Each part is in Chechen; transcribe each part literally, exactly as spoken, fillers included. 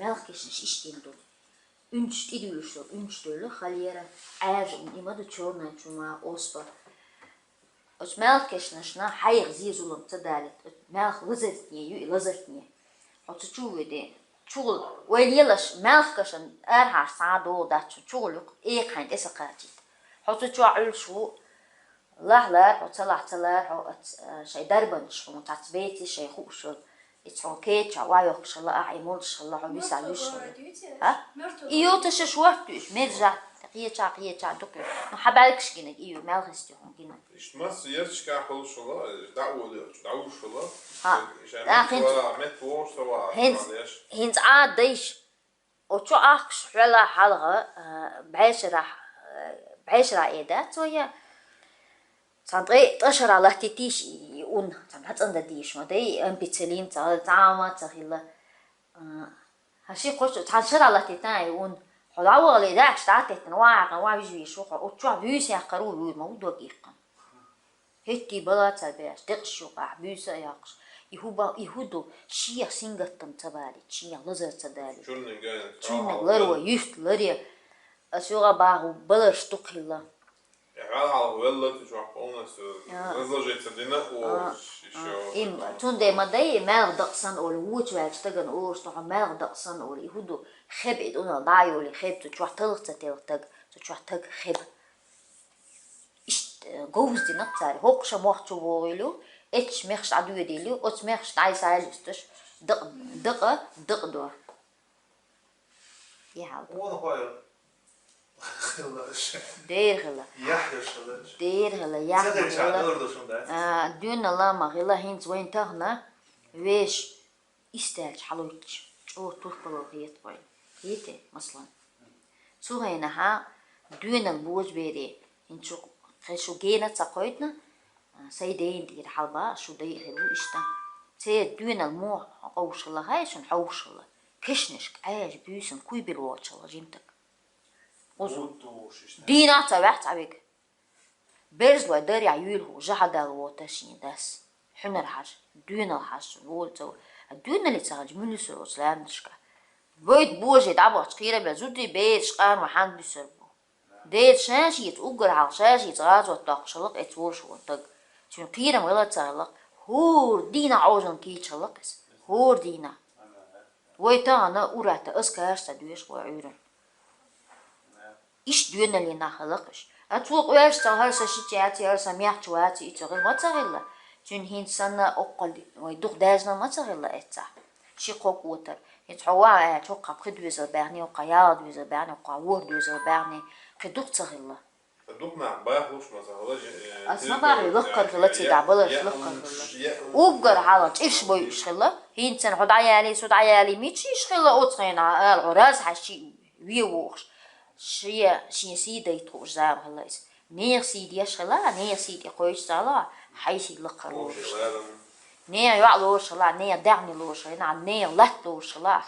Маьлха кешнаш иштта ду. Унчаш тӀедуьйлуш долу, унчаш дуьйлу, холера, Ӏаьржа, и ма ду, чёрная чума, оспа. Оцу маьлха кешнашна хьайгӀа зе, зулам ца далийта. Оцу маьлха лазартане ю и, лазартане. Хьо цу чу а веде, чугӀула, вай лелаш, маьлха кешнаш арахьарчу цхьа а догӀу дац, чугӀула юкъа экха хьайна тӀе ца кхачийта. Хьо цу чохь Ӏуьллуш ву, лахьа лара хьо, ца лахь ца лара хьо, оцу, а, шайн дарбанаш хьуна цхьацца беций, шайн хууш йолу. Иза хьуна кечахь охьайохкуш хилла ахь, и молуш хилла хьо, висахь вуьш хилла. А? И ю ца шаьш ворта дуьйш, мержа, кхечахь, кхечахь дукха. Ну, хьан бӀаьргаш гинарг и ю, маьлха хестий хьуна гинарг. Иштта масса езачкахь хуьлуш хилла, иза дӀа а олий, дӀа а вуьш хилла. Ха. Ша, ша, меттавогӀуш ца ваха, хӀинца, хӀинца Ӏа дайша. Оцу чу ахкаш хьоьлла хьалха, а, бӀешарахь, а, бӀешарахь э дац вай, цхьана ткъе, ткъа шарахь латтийтийша и, и ун, цхьана хьацӀан дан дийш ма дай, ампицилин ца, цхьа а ма ца хилла. А, хьан ши кхочу, цхьана шарахь латтийтина и ун, хьо дӀавахале даьхкаш дӀа а теттина, ва хьакъан, ва вижа вийш ву хьо, оцу чохь буьйса яьккхар ву, вуьйр ма ву дог иккхина. ХӀетте бала ца беш, декъаш юкъахь буьйса а йоккхуш, и хӀу ба-, и хӀу ду, шех сингаттам ца балийта, шех лазар ца далийта. Чуьрниг ларво, юьрт ларе. Ас юха баху баларш дукха хилла. Э, хьал-хьал велла, цу чохь полностью разложиться дина, а, о, ш-, ш-, а, ш-, им, цундела ма дай, маьлха дакъа санна олу, вочу ваьлча стагана олуш ду хьо, маьлха дакъа санна олу, и хӀу ду, хеба и тӀунал дӀа а йолий, хеба цу чохь талха ца телха таг, цу чохь таг хеба. Иштта, э, говза динарг цара, хӀокхуша мох чу вогӀийла ю, эццаш мехаш Ӏадоьдийла ю, оцу мехаш дӀай схьа а луьстуш, дакъа, дакъа, дакъа до. И хьал ду. Вон хой хилла аша. Дера хилла. Яхь йолуш хилла аша. Дера хилла, яхь хилла. Ца дерг ша хилла. Довр ду шун дац? А, дуьйна лама хилла, хӀинца вайн тахана веш Истаьлча хьалуьйтуш, чӀогӀа турпало хетахь вайн. Хетий, масалан. Цу хенахьа доьналла божаберий, хӀинца шу, кхин шу гена а ца кхойтина, а, сайн дайна тӀера хьалба, шу дай а хир ву иштта. Церан доьналла муха къовсуш хилла хаьий шуна, хьовсуш хилла. Кешнашка Ӏаьржа буьйсанна куй била воцуш хилла жимтаг. Узу. Дийнахь а ца ваьхьа цхьа вега. Берзалой дарехь юьйлахула жа хьадала вота шен дас. Хьуьнар хьажа, доьналла хьажа, вола ца во. А доьналлица хьажа, муьлуьсур оцу лаьмнашка. Бойта боже дӀабахча кхерам бен зударий, бераш, къамо хьан буьсур бу. Дела ша шеца уггар хьалха, ша шеца гӀазот доккхуш хилла-кх эцу волуш волу таг. Цуьнан кхерам хила ца хилла-кх, хӀора дийнахь Ӏожалла кийча хилла-кх иза. ХӀора дийнахь. Вай тахана ур-атталла аса кхача ца доьшу вай Ӏуьйранна. Иштта доьналлин нах хилла-кх уьш. А цо къоьжча цхьа хӀара сан шича яций, хӀара сан мехча ваций, и цо хила ма ца хилла. Цуьнан хӀинца санна оккхул вай дукха даьржина ма ца хилла эццахь. Ши-кхо котар. ХӀинца хьо ваха аьлча, хӀокхахь пхи доьзал баьхний, хӀокхахь ялх доьзал баьхний, хӀокхахь ворхӀ доьзал баьхний, кхин дукха ца хилла. Дукха нах бахалуш ма ца хилла, э, ас ма бахий, лакхара хилла, цигахь баларш лакхара хилла. Уггар хьалха чӀирш бойуш хилла. ХӀинца санна хьо дӀаялий, со дӀаялий, мича йиш хилла оцу хенахь, ала хьо раз хьаьжчий вен вохуш. Шен, шен сий дайта хууш зама хилла иза. Нехан сий деш хилла, нехан сий тӀе кхойчу ца хилла, хьайн сий лакхара лоруш хилла. Нехан йоӀ лоруш хилла, нехан даьхни лоруш хилла, нехан латта лоруш хилла,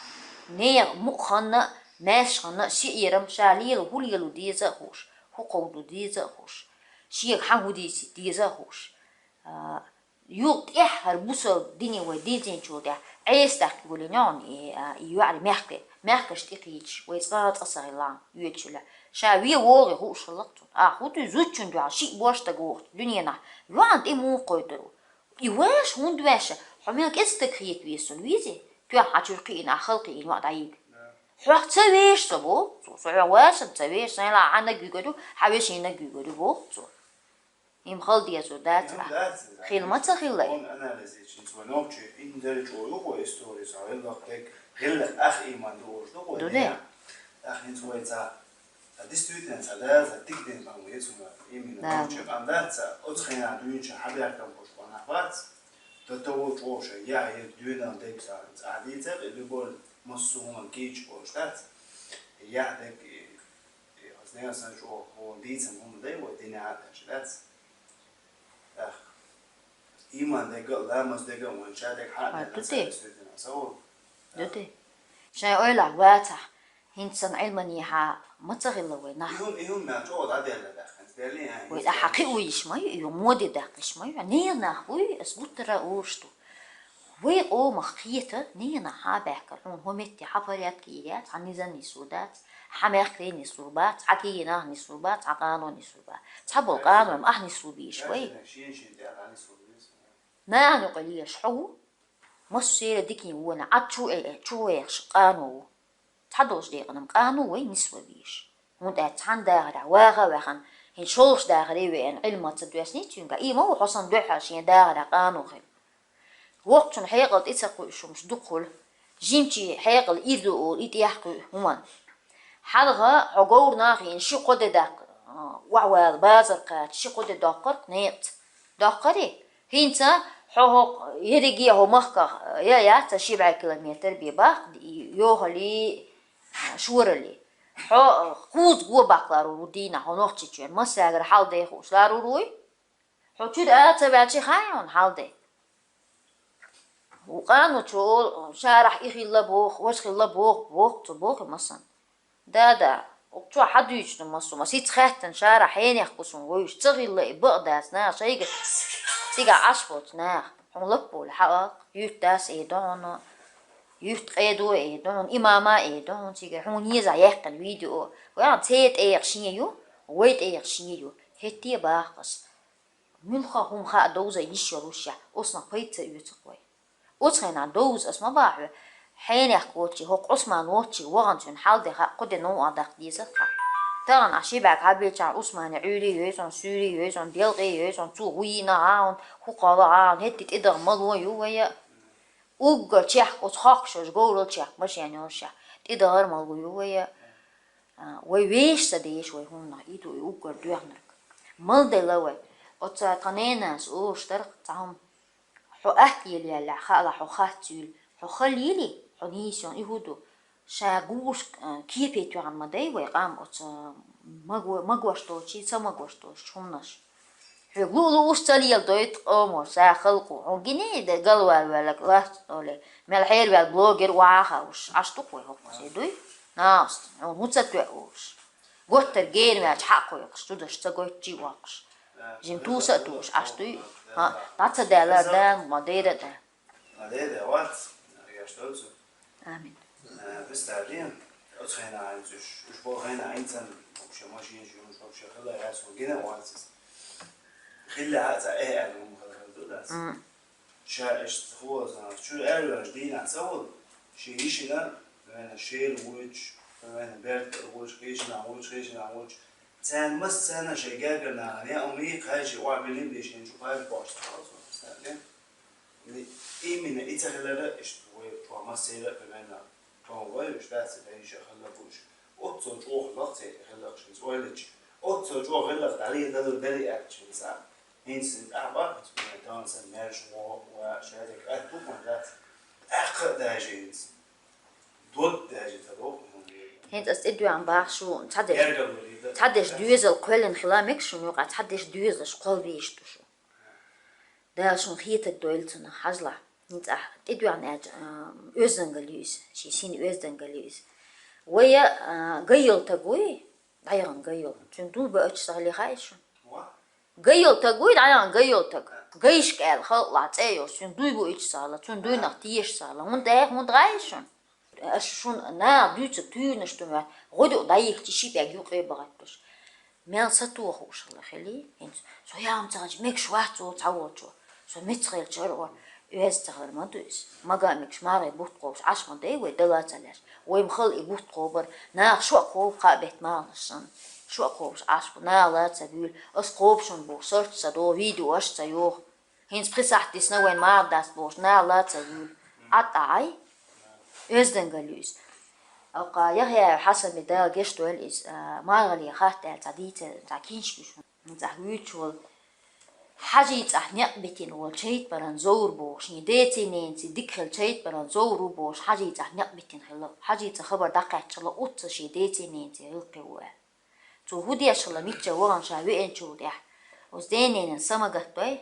нехан мукъа ханна, маьрша ханна, сиъ ярам ша лела, хӀу лело деза а хууш, хӀу кховдо деза а хууш, шега хьан хӀу дийцийта деза а хууш. А, юха тӀехь хӀара бусалба дине вай дирзинчул тӀехь Ӏеса даккхи гулин йогӀун и, а, и йоӀарий мехкарий, мехкарш тӀекхийчаш, вай цкъа а цкъа ца хилла, оьцуш хилла. Ша вен вогӀий хууш хилла-кх цунна. А, хӀу ду зудчун дуьхьал шиъ бош стаг вохучу дуьненахь, йоӀана тӀе муха кхойтур ву? И ваьш, хӀунда ваьш? Хьо мел кӀезиг стаг хетаве суна, везий? Тоьхна хьан чуьра кхиъна, ахь хала кхиъна йоӀ дӀайига. Хьох ца веш со боху цо, со хьох ваша ца веш, сайн лаахь хьан наг вуьгур ю, хьан вешин наг вуьгур ю боху цо. Им хала дезо дац ахь. Хила ма ца хилла. Он анализ ечи, хӀинца вай нохчий, ин дерриг чӀогӀа ю вай история, сан гӀиллакх дерг, гӀиллакх ах ийман ду уж ду вай. Ду де? Ах хӀинца вай ца, а, действительно, ца даза, дик дин бан вецуна, именно нохчий къам дац, оцу хенахь дуьйна ша хьабаьхкам хуш къонах бац. До того чӀогӀа ша, я, я, дуьйна дерг ца, ца дийца, и любой массо хӀуман кийча болуш дац. Я, дерг, И хаза нерсан чӀогӀа хӀун дийцам хӀума дай вай динехь а деш дац. Эх, иман дега а, ламаз дега а вайн ша дега хьа а даьлла, ца десуьйтина ца ву. Ду де? Шайн ойлахь вацахь, хӀинца санна Ӏилманехьа ма ца хилла вай нах. И хӀума, и хӀума мел чӀогӀа дӀаделла даьккхина, деллий, а, вай хӀинца ахьа кхиъ вуйиш ма ю, и моде даьккхиш ма ю. Нехан нах вуй, ас гуттара а уьш ду. Вай къомах кхета, ненахьа баьхкар, хьуна хӀо метте хьа порядке йир яц, хьа низам нислур дац, хьа мехкарий нислур бац, хьа кегий нах нислур бац, хьа къано нислур бац. Цхьа бола къано-м ахь нислу бийш вай. Шен-шен тӀехь нислу беза. Нахана юкъе леш хьо ву, массеран дикин вона, Ӏад чу э, чу вехаш къано ву. Цхьадолчу декъана-м къано вай нисван везаш. ХӀунда аьлча цхьана дахарехь ваха а ваьхна, хӀинца шолгӀачу дахаре веана, Ӏилма ца доьссинийта цуьнга, и ма ву хьо санна дуьххьара шен дахарехь къано хилла. Воккхачун хьекъал тӀе ца кхуьуш хӀумаш дукха хуьлу. Жимачийн хьекъал ира ду олу и тӀехь кхуьу хӀуманна. Хьалха хьо говрана а хиъна ши-кхо де даккха, а, охьавала базар кхача, ши-кхо де доккхура-кх некъаца. Доккхура? ХӀинца хьо хӀокху ерриге а хьо махках, я, яц а ши бӀе километр бен баккха, йохаллий, шораллий. Хьо кхузза го баккха ларур ву дийнахь, хьо Нохчийчоьнна массаьргара хьал де хууш ларур вуй? Хьо чуьра ала ца ваьлча хаьий хьуна хьал де? Ву къаночо олу, шарахь и хилла боху, важа хилла боху, боху, ца боху массанна. Да, да, укх чохь хьан дуьйцу ду массо, ма сица хаьттина шарахь хьенех кусун вевзаш ца хилла и бакъ дац наха шайга цигахь Ӏаш болчу наха. Хьуна лаппо хьан а, юьртдас а эр ду хьуна, юьртан къедо а эр ду хьуна, имама а эр ду хьуна цигахь, хьуна еза яьккхина видео. Ваьхьа церан тӀегӀа шен ю, вай тӀегӀа шен ю. ХӀетте а бахкъас. Муьлхха хӀума хаа довза йиш йолушехь, оцунах пайда ца оьцу-кх вай. Оцу хенахь довза ас ма бахьа хьоьга, хьенех кхоччий, хӀокху Ӏусман воцчий вахана цуьнан хьал де хаьа, кху де новкъа даккха деза-кх хьан. Тахана ахь ши бӀаьрг хьабелчахь, Ӏусмане Ӏуьйре а йой цунна, суьйре а йой цунна, делкъе а йой цунна, цо хӀун йийна а хьуна, хӀун кхолла а хьуна, хӀетте тӀедагӀа мало ю вай а. Уггар чехка оцу хохкуш йолчу говрал чехка машен йолушехь, тӀедагӀар мало ю вай а. А, вай вешан ца дезаш вай хӀуманах, и ду и уггар доьхнарг. Мала делла вай. Оцу тхан ненас олуш дара-кх цхьа хӀума. Хьо атта елаеллехь хаала хьо хатта ца юьллу. Хьо хала йилий, хьо нийса йолу и хӀун ду? Ша гуш, а, кепе тоьхна ма дай вай къам оцу маго-, магош долчий, ца магош долчу хӀуманаш. Хьоьга луъу-лууш ца леладойту къомо, ша халкъо. Хьуна гиний де галвала ваьлларг лац олий, мел хьерваьлла блогер охьа а хууш. Ӏаш ду-кх вай хӀокху зе дуй? Наста, хьуна хӀун ца тоьа олуш. Готтар гена ваьлча хьа а кхойкхуш, чудаш ца гойтчий а воккхуш. Жимма туса а тухуш, Ӏаш дуй? ХӀаъ, дӀа ца даьлла, Дала ма дера а да. Ма дера а вац, агаш доцу. Амин. Э, представь, оцу хенахь хӀинца уьш, уьш болу хенахь хӀинца вообще машинаш юуш вообще хилла яц, хьуна гина а вац иза. Хилла а цхьа э аьлла хӀума хилла хилла ду дац. М. Ша иштта хӀозанах чуьра аьлла ваьлча дийнахь ца волу, шен йишина, вайна шела вуьйцуш, вайна бертара вуьйцуш, кхечанхьа вуьйцуш, кхечанхьа вуьйцуш. Царна массарна шайн гергара нахана яа хӀума кхайша охьабиллина бен шен чу кхайша бохуш ца хьалзо, представь. Именно и ца хилара, иштта вай чохь массеран а примерно тхуна вай уьш дац, ца дайша хилла бу уьш. Оццул чӀогӀа хилла-кх церан хиллакхаш, хӀинца ойла йича. Оццул чӀогӀа хиллакх, дӀале далур дара аьлча хӀинца. ХӀинца тӀаьхьа бахьа, хӀинца примерно тахана санна маьрша вогӀу, ва шадерг атта бу-кх ма дац. ТӀаккха а даьжа хӀинца. Дог даьжа ца догӀу хӀума. ХӀинца ас тӀедоьгӀна бахьа шу, цхьадерш, цхьадерш доьзал кхоьллина хила мегаш шуна юкъахь, цхьадерш доьзалш кхолбийш ду шу. Дала шуна хетарг дойла цунах, хьажалахь. ХӀинца ахь тӀедоьгӀна аьлча, а, оьздангалла ю иза, шен сина оьздангалла ю иза. Вай, а, ган йолу таг вуй, дӀаяхана ган йолу. Цуьнан дуй баьчча ца хилла хаьий шуна? Ган йолу таг вуй, дӀаяхана ган йолу таг. Гайшка аьлла, халкъалахь цӀе а йолуш, цуьнан дуй баьчча ца хилла, цуьнан дуйнах теша ца хилла. ХӀунда аьлча, хӀунда гӀайша шуна? Ас шуна наха дуьйцург туьйранаш ду моьтту, гӀо ду дӀайихча, ши пӀелг юккъе бахийтуш. Мел сатохуш хилла хилий, хӀинца со яа хӀума ца хилча мегаш вац цо цхьаволчо. Со меца хилча хӀара оьзда ца хилар ма ду иза. Мага а мегаш, мархийн бутт кхобуш Ӏаш ма дай вай, дала а ца лаьцна. Вай ма хала и бутт кхобар, наха шо а кхобу кхаа беттан малхаш санна. Шо а кхобуш Ӏаш бу, наха ла а ца буьйлу, ас кхобу шуна боху, сорта ца догӀу, видеош а ца йоху. ХӀинца пхи сахьт дисна вайн мара дац бохуш, наха ла а ца вуьйлу. Ӏад а Ӏай, оьздангалла ю иза. Аккха Яхъяев Хьасане, Дала гечдойла иза, а, маргӀале хатта аьлла цхьа дийцар, цхьа киншка вуьйцуш, цхьа вуьйцуш волу. Хьажийцахь некъ битина волу Чайтбаран Зовр бохуш, шен деций-ненаций дика хилла Чайтбаран Зовр ву бохуш, Хьажийцахь некъ битина хилла. Хьажийца хабар дӀакхаьчча хилла, оццул шен деций-ненаций гӀиллакхе ву аьлла. Цо хӀун деш хилла, мичча вахана ша веанчул тӀаьхьа, оцу ден-ненан са ма гатдой?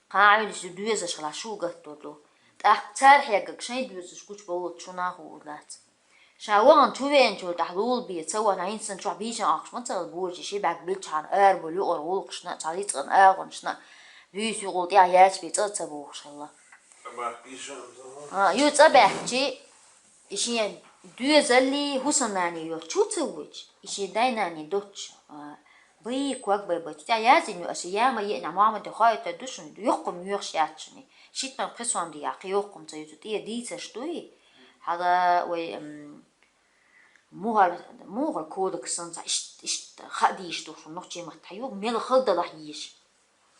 Кхана Ӏуьллуш ду доьзалш хилахь шу гатдо ду. ТӀаккха цара хьегнарг шайн доьзалш гучубовлуш шуна хуур дац. Ша вахана чу веанчул тӀаьхьа лулабе ца вахана, хӀинца санна чохь бийшина Ӏохкуш ма ца хилла божий, ши бӀаьрг билчхьана, араболу юкъара гӀуллакхашна а, цхьа рицкъана агӀонашна а, буьйса юкъал тӀехь яьлча бен цӀа а ца бохуш хилла. А, ю цӀа баьхчи, и шен доьзалли хӀусамнани йоцу чу ца вуьйчу, и шен дай-нани доцчу, а, бай ког бай бачу. ТӀехь яздина ю аша, я ма еъна, Мухьаммаде хоуьйтур ду шуна, йоккхум йоьхуш яц шуна. Шитман пхи сом дехьа, кхин йоккхум ца ю цу тӀе дийцаш дуй. Хьала вай, м, мугӀар, мугӀар кодексан ца ишт, ишт, хаа дийш ду шуна, нохчийн маттахь ю, мел хала далахь еза.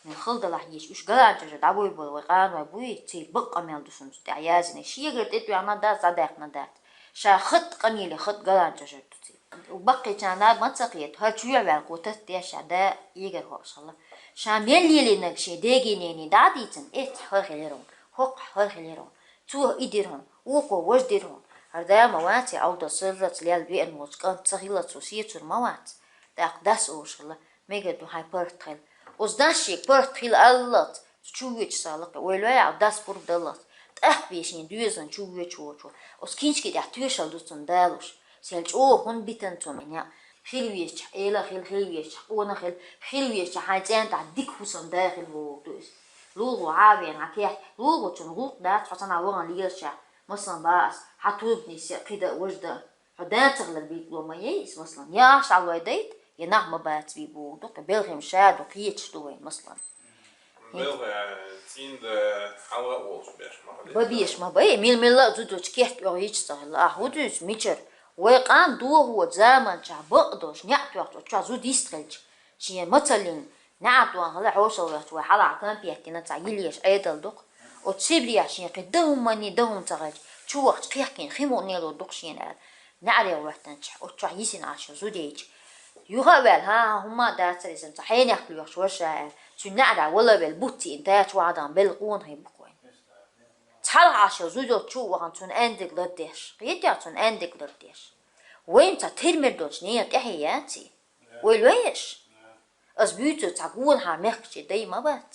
Мел хала далахь еза. Уьш галанчожа дӀавой болу вай къанойн буй, ций бакъ къамел ду шуна цу тӀехь яздина. Шегара тӀетоьхна дац, дӀадаьккхина дац. Ша хатта къамеле хатта галанчожа ду ций. Баккхийчарна ма ца кхета, хӀара чу ваьлла кхо тат деш ша да эгар хӀокхуш хилла. Ша мел лелийнарг шен дегий-нений дӀа а дийцина, эццахь хӀара хилира хьуна, хӀоккхахь хӀара хилира хьуна. Цо и дира хьуна, вукхо важа дира хьуна. ХӀара да ма вац, Ӏовдал сарралц лелла веана волчу кӀант ца хилла цо сецур ма вац. ТӀаккха дас олуш хилла, мегар ду хьайн паргӀат хила. Оцу дас шега паргӀат хила аллалц, цу чу вуьйчу сахьлакхе, ойла вай ахь, дас пурба даллалц. ТӀаккха бен шен доьзална чу вуьйчу воцу. Оцу кинчки тӀехь тоьшалла ду цунна далуш. Сел чӀогӀа хӀунда битина цунна некъ? Хила везачохь эла хила, хила везачохь къона хила, хила везачохь хьайн цӀен тӀехь дика хӀусамда хила вогӀу ду иза. Лулахо хьа а веана, хьан кехь, лулахочун гӀуллакх дац, хьо цхьанхьа вахана лелаш а, масалан, бан ас, хьан турба нисъе, кхин дан а, важа дан а. Хьо дацахь лар бийкъало ма яй иза, масалан, я ахча дӀалой дайта, я нах ма бац бий бохург ду, кхин белхим ша ду, кхеташ ду вайн, масалан. Белхи, цӀийнда хьала а олуш беш ма хила. Ба беш ма бай, мил-милла а зудочу кехт оьгӀийча ца хилла. Ахь хӀун дуьйцу, мичара? Вай къам дохо заманчохь бакъ долуш, неӀ тоьхча, оцу чохь зуда йист хилча, шен мацаллин неӀар тӀехь хила хьошалла ваьхча, вай хьалха конфет дина цхьа йилеш Ӏедал дукха. Оцу Сибрехь шен кхин дан хӀуманний дан хӀума ца хилча, чу вахча кхехкийна хи мукъанело дукха шена аьлла. НеӀаре хӀоьттинчохь, оцу чохь йисина Ӏаш зуда яйча. Юха а ваьлла, хӀан-хӀа, хӀумма а дацара иза, цхьа хьенех лоьхуш вара ша аьлла. Цуьнан неӀара вала а велла, буц йиъна, тачу вахьадан белла къона хи бу-кх вайн. Цхьалха Ӏаш зуда йолчу чу а вахана, цунна аьндерг лардеш. Кхетий хьо, цунна аьндерг лардеш. Вайна цхьа тирмир долчу нехан тӀаьхье яций? Ойла вай аша? Ас буьйцур цхьа гонахьа мехкачийн дай ма бац.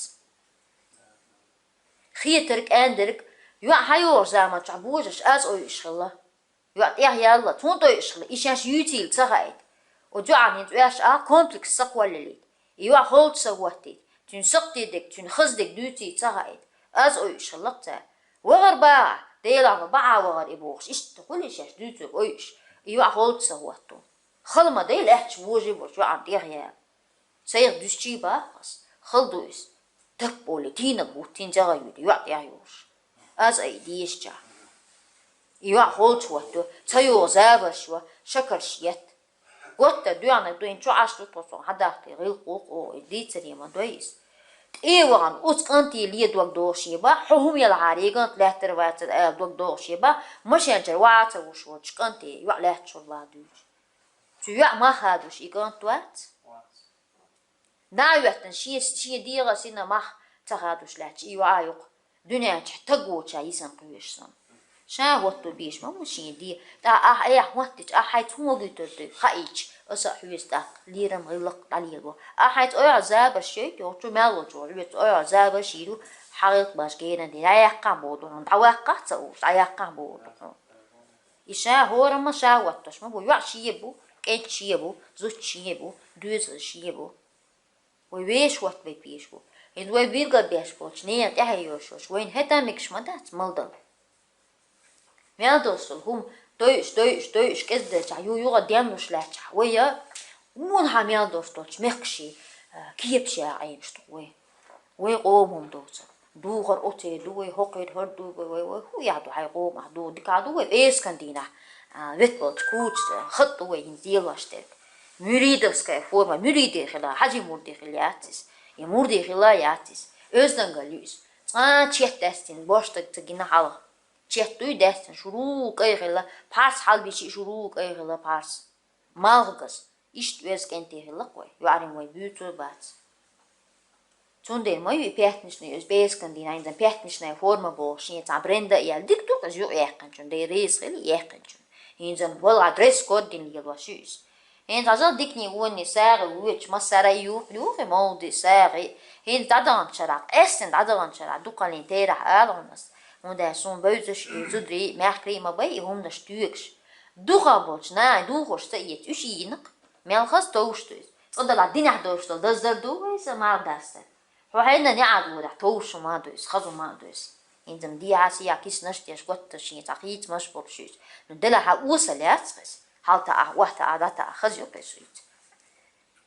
Хетарг, аьндерг, йоӀ хьайогӀучу заманчохь божарша аз ойуш хилла. ЙоӀ тӀехъялла, цунна тӀе ойуш хилла, и шаьш юьйцийла ца хаийта. Оцу йоӀана хӀинца оьшуш а комплекс ца кхоллалийта. И йоӀ холчу ца хӀоттийта. Цуьнан сакхтий дерг, цуьнан хаза дерг дуьйций ца хаийта. Аз ойуш хилла-кх цара. Вахар бахьа, Делахь ма бахьа вахар и бохуш, иштта хуьлу и шаьш дуьйцург ойуш. И йоӀ холчу ца хӀотто. Хала ма дай лаьтташ божий болчу йоӀана тӀехъяла. Сайх дуьсчий баху ас, хала ду иза. Таппа олий, тийна бу, тин цӀа гӀайвира, йоӀ тӀехь йолуш. Аз а и дезачахь. И йоӀ холчу хӀотто, ца йогӀу забарш йо, шакарш етта. Готтар доьгӀнарг ду, хӀинца чу Ӏаш ду тхо, цунах хьадахкий, гӀиллакх гӀуллакх оха, и дийцаре ма дой иза. ТӀе а вахана, оцу кӀанте ле дог догӀуш е бан, хьо хӀума елахьара, и кӀант лаьттара вацара ала дог догӀуш е бан, машенчара ваха а ца вуш волчу кӀанте йоӀ лаьтташ хуьлу бан дуьйцу. Цу йоӀ мах хадуш и кӀант вац? Вац. ДӀа а хӀоьттина, шен, шен дегӀа сина мах ца хадуш лаьтташ, и йоӀ а ю-кх. Дуьнен чохь таг воцуш йисина кхоьруш санна. Ша хӀотто беш ма бу шен де. ТӀаккха ахь айхьа хӀоттича, ахь хьайца хӀун вогуьйтур ду, хаийча, аса а хьоьца тӀаккха лерам гӀиллакх дӀалело. Ахь хьайца ойхьа забарш йойту, йогӀучу мел волчу вара хьоьца ойхьа забарш йийр ю, хьан гӀиллакх баш генан дина, дӀаяьккхахьа боху ду хьуна, дӀаваккхахь ца уьш, дӀаяьккхахьа боху ду хьуна. И ша хӀорамма ша хӀоттош ма бу, йоӀ шен бу, кӀентий шен бу, зудчий шен бу, доьзал шен бу. Вай вешан хӀотта вай пеш бу. ХӀинца вай билгал беш болчу нехан тӀаьхье йолуш, вайна хӀетта а мегаш ма дац малдала. Мел долуш долу хӀума дойуш, дойуш, дойуш, кӀезиг делчахь, ю-, юха денлуш лаьттачахь, вай я вон хьан мел долуш долчу мехкаший, а, кепаш яха Ӏемаш ду вай. Вай къоман доцург. Духар оцеран ду вай, хӀокхеран хӀара ду вай, вай, вай хӀун яхь ду хьайн къомах ду, дика ду вай, пӀераскан дийнахь, а, ветта болчу куча, хатӀ ду вай хӀинца лелош дерг. Мюридовская форма, мюриде хила, хьаьжин мурде хила яц иза, я мурде хила яц иза. Оьздангалла ю иза. Цкъа а чет даьстина, бош стаг ца гина хьалха. Чет дуй даьстина, шура кӀай хила, пхьарс хьалабичи, шура кӀай хила пхьарс. Малхагас, иштта оьзда кӀентий хилла-кх вай, йоӀарийн вай буьйцур бац. Цундела ма ю и пятничный, оьзда пӀераскан дийнахь, хӀинца пятничная форма бохуш, шен цхьа бренда а яьлла, дика ду-кх иза юкъаяьккхинчун, дера реза хила яьккхинчун. ХӀинца валла дресс-код дина лелош ю иза. ХӀинца хьажал диканиг, вонаниг, сагӀи, вочу, массара а юху, юху и молоди, сагӀи. ХӀинца дӀадаханчу шарахь, къаьстина дӀадаханчу шарахь дукхаллин терахь ала хьуна ас, хӀунда аьлча суна бевзаш и зударий, мехкарий ма бай и хӀуманаш тоьгуш. Дукхах болчу нахе духарш ца эца, уьш йийна-кх. Мел хаза товш ду иза. Цкъа далахь динехь долуш долу даздар ду вай иза, малх дастар. Хьо хьенан неӀар лорахь товш хӀума ду иза, хаза хӀума ду иза. ХӀинца-м дехьа-сехьа киснаш деш, готта шен цхьа хийцамаш болуш иза. Ну, делахь а оса лаьцна иза. ХьалтаӀа, охьатаӀа, дӀатаӀа хаза ю-кх иза.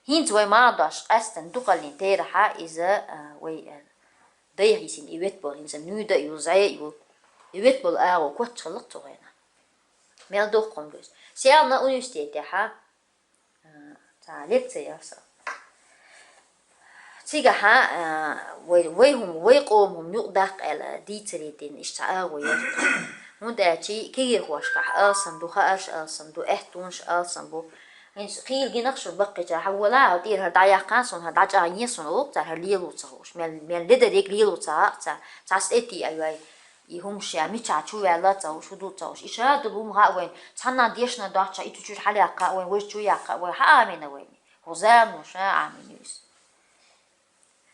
ХӀинца вай ма дош, къаьстина дукхаллин терахьа иза, а, вай, а, дайхийсина и ветболу, хӀинца нуьйда а ю, зӀе а ю. И ветболу агӀо коч хилла-кх цу хенахь. Мел духкун ду иза. Селна университетехьа, а, цхьа лекция яра сан. Цигахьа, а, вай, вай хӀума, вай къоман хӀума юкъадаккха аьлла дийцаре дина, иштта цхьа агӀо яра. ХӀунда аьлча кегийрхошкахь алсам ду, хаарш алсам ду, аьттонаш алсам бу. ХӀинца хийла гина-кх шуна баккхийчара, хьан волахь, хьо тӀера хӀара дӀаяьккхина суна, хӀара дӀачӀагӀъе суна олу цара, хӀара лело ца хууш. Мел, мел ледариг лело ца хаьа цара, цхьа статья а йой. И хӀума ша мичахь чу ваьлла а ца хууш, хӀун ду а ца хууш. И шадолу хӀума хаьа вайна, цхьанна дешна доцчохь, и цу чуьра хьалаяккха а вайна, важа чу яккха а вайна, хьан Ӏамийна вайна? ХӀокху замано ша Ӏамийна ю иза.